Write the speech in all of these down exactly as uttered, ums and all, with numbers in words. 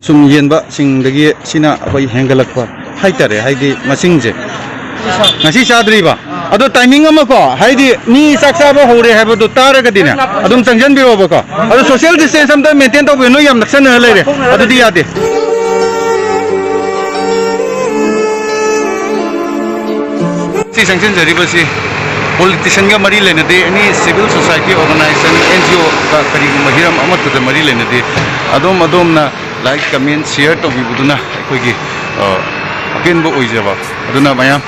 ꯁꯨꯝ ꯌꯦꯟꯕꯁꯤꯡꯗꯒꯤ ꯁꯤꯅ ꯑꯩꯈꯣꯏ ꯍꯦꯟꯒꯠꯂꯛꯄ ꯍꯥꯏꯇꯥꯔꯦ, ꯍꯥꯏꯗꯤ ꯃꯁꯤꯡꯁꯦ꯫ ꯉꯁꯤ ꯆꯥꯗ꯭ꯔꯤꯕ? ꯑꯗꯣ ꯇꯥꯏꯃꯤꯡ ꯑꯃ ꯀꯣ, ꯍꯥꯏꯗꯤ ꯃꯤ ꯆꯥꯛ ꯆꯥꯕ ꯍꯧꯔꯦ ꯍꯥꯏꯕꯗꯣ ꯇꯥꯔꯒꯗꯤꯅꯦ, ꯑꯗꯨꯝ ꯆꯪꯁꯤꯟꯕꯤꯔꯣꯕꯀꯣ꯫ ꯑꯗꯣ ꯁꯣꯁꯤꯌꯦꯜ ꯗꯤꯁꯇꯦꯟꯁ ꯑꯝꯇ ꯃꯦꯟꯇꯦꯟ ꯇꯧꯕꯤꯌꯨ, ꯅꯣꯏ ꯌꯥꯝ ꯅꯛꯁꯟꯅꯔ ꯂꯩꯔꯦ, ꯑꯗꯨꯗꯤ ꯌꯥꯗꯦ꯫ ꯁꯤ ꯆꯪꯁꯤꯟꯖꯔꯤꯕꯁꯤ ꯄꯣꯂꯤꯇꯤꯁꯤꯌꯥꯟꯒ ꯃꯔꯤ ꯂꯩꯅꯗꯦ, any civil society organisation, N G ꯑꯣꯒ ꯀꯔꯤꯒꯨꯝꯕ ꯍꯤꯔꯝ ꯑꯃꯠꯇꯗ ꯃꯔꯤ ꯂꯩꯅꯗꯦ꯫ ꯑꯗꯣꯝ ꯑꯗꯣꯝꯅ ꯂꯥꯏꯛ, ꯀꯃꯦꯟ, ꯁꯤꯌꯔ ꯇꯧꯕꯤꯕꯗꯨꯅ ꯑꯩꯈꯣꯏꯒꯤ, ꯑ, ꯑꯄꯦꯟꯕ ꯑꯣꯏꯖꯕ꯫ ꯑꯗꯨꯅ ꯃꯌꯥꯝ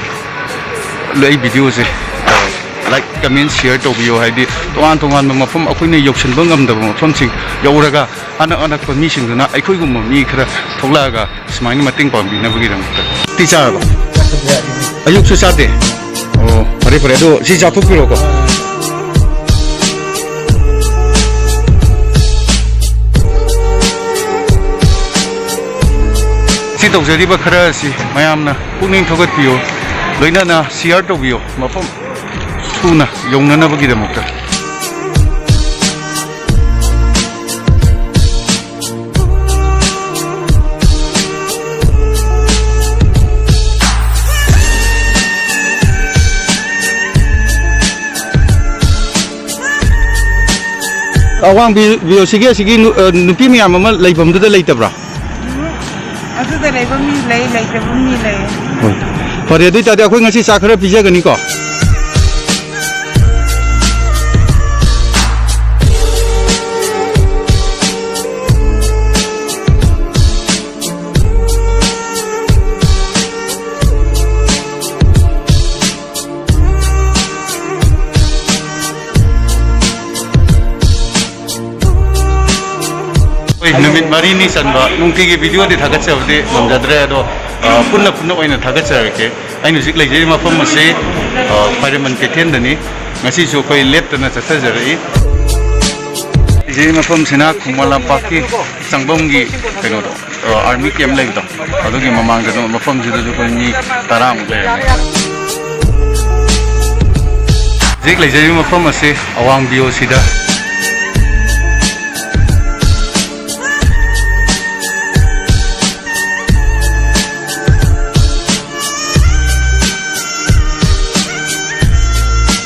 ꯑꯩ ꯚꯤꯗꯤꯑꯣꯁꯦ, ꯑ, ꯂꯥꯏꯛ, ꯀꯃꯦꯟ, ꯁꯤꯌꯔ ꯇꯧꯕꯤꯌꯣ꯫ ꯍꯥꯏꯗꯤ ꯇꯣꯉꯥꯟ ꯇꯣꯉꯥꯟꯕ ꯃꯐꯝ, ꯑꯩꯈꯣꯏꯅ ꯌꯧꯁꯤꯟꯕ ꯉꯝꯗꯕ ꯃꯐꯝꯁꯤꯡ ꯌꯧꯔꯒ ꯑꯅꯛ ꯑꯅꯛꯄ ꯃꯤꯁꯤꯡꯗꯨꯅ ꯑꯩꯈꯣꯏꯒꯨꯝꯕ ꯃꯤ ꯈꯔ ꯊꯣꯛꯂꯛꯑꯒ ꯁꯨꯃꯥꯏꯅ ꯃꯇꯦꯡ ꯄꯥꯡꯕꯤꯅꯕꯒꯤꯗꯃꯛꯇ꯫ ꯇꯤ ꯆꯥꯔꯕ? ꯑꯌꯨꯛꯁꯨ ꯆꯥꯗꯦ? ꯑꯣ, ꯐꯔꯦ, ꯐꯔꯦ꯫ ꯑꯗꯣ ꯁꯤ ꯆꯥꯊꯣꯛꯄꯤꯔꯣꯀꯣ꯫ ꯁꯤ ꯇꯧꯖꯔꯤꯕ ꯈꯔ ꯑꯁꯤ ꯃꯌꯥꯝꯅ ꯄꯨꯛꯅꯤꯡ ꯊꯧꯒꯠꯄꯤꯌꯨ, ꯂꯣꯏꯅꯅ ꯁꯤꯌꯥꯔ ꯇꯧꯕꯤꯌꯨ, ꯃꯐꯝ ꯊꯨꯅ ꯌꯧꯅꯅꯕꯒꯤꯗꯃꯛꯇ꯫ ꯑꯋꯥꯡ ꯕꯤ-, ꯕꯤ ꯑꯣ ꯁꯤꯒꯤ ꯑꯁꯤꯒꯤ ꯅꯨ-, ꯑ, ꯅꯨꯄꯤ ꯃꯌꯥꯝ ꯑꯃ ꯂꯩꯐꯝꯗꯨꯗ ꯂꯩꯇꯕ꯭ꯔꯥ? ꯎꯝ, ꯑꯗꯨꯗ ꯂꯩꯕ ꯃꯤ ꯂꯩ, ꯂꯩꯇꯕ ꯃꯤ ꯂꯩ꯫ ꯍꯣꯏ꯫ ꯐꯔꯦ, ꯑꯗꯨ ꯑꯣꯏ ꯇꯥꯔꯗꯤ ꯑꯩꯈꯣꯏ ꯉꯁꯤ ꯆꯥꯛ ꯈꯔ ꯄꯤꯖꯒꯅꯤꯀꯣ? ꯍꯣꯏ, ꯅꯨꯃꯤꯠ ꯃꯔꯤꯅꯤ ꯆꯟꯕ ꯅꯨꯡꯇꯤꯒꯤ ꯚꯤꯗꯤꯑꯣꯗꯤ ꯊꯥꯒꯠꯆꯕꯗꯤ ꯉꯝꯖꯗ꯭ꯔꯦ, ꯑꯗꯣ, ꯑ, ꯄꯨꯟꯅ ꯄꯨꯟꯅ ꯑꯣꯏꯅ ꯊꯥꯒꯠꯆꯔꯛꯀꯦ꯫ ꯑꯩꯅ ꯍꯧꯖꯤꯛ ꯂꯩꯖꯔꯤꯕ ꯃꯐꯝ ꯑꯁꯤ, ꯑ, ꯈ꯭ꯋꯥꯏꯔꯝꯕꯟ ꯀꯩꯊꯦꯜꯗꯅꯤ꯫ ꯉꯁꯤꯁꯨ ꯑꯩꯈꯣꯏ ꯂꯦꯞꯇꯅ ꯆꯠꯊꯖꯔꯛꯏ꯫ ꯂꯩꯖꯔꯤꯕ ꯃꯐꯝꯁꯤꯅ ꯈꯨꯃꯟ ꯂꯝꯄꯥꯛꯀꯤ ꯆꯪꯐꯝꯒꯤ ꯀꯩꯅꯣꯗꯣ, ꯑ, ꯑꯥꯔꯃꯤ ꯀꯦꯝ ꯂꯩꯕꯗꯣ, ꯑꯗꯨꯒꯤ ꯃꯃꯥꯡꯗ ꯑꯗꯨꯝ ꯃꯐꯝꯁꯤꯗꯁꯨ ꯑꯩꯈꯣꯏ ꯃꯤ ꯇꯔꯥꯃꯨꯛ ꯂꯩꯔꯝꯃꯤ꯫ ꯍꯧꯖꯤꯛ ꯂꯩꯖꯔꯤꯕ ꯃꯐꯝ ꯑꯁꯤ ꯑꯋꯥꯡ ꯕꯤ ꯑꯣ ꯁꯤꯗ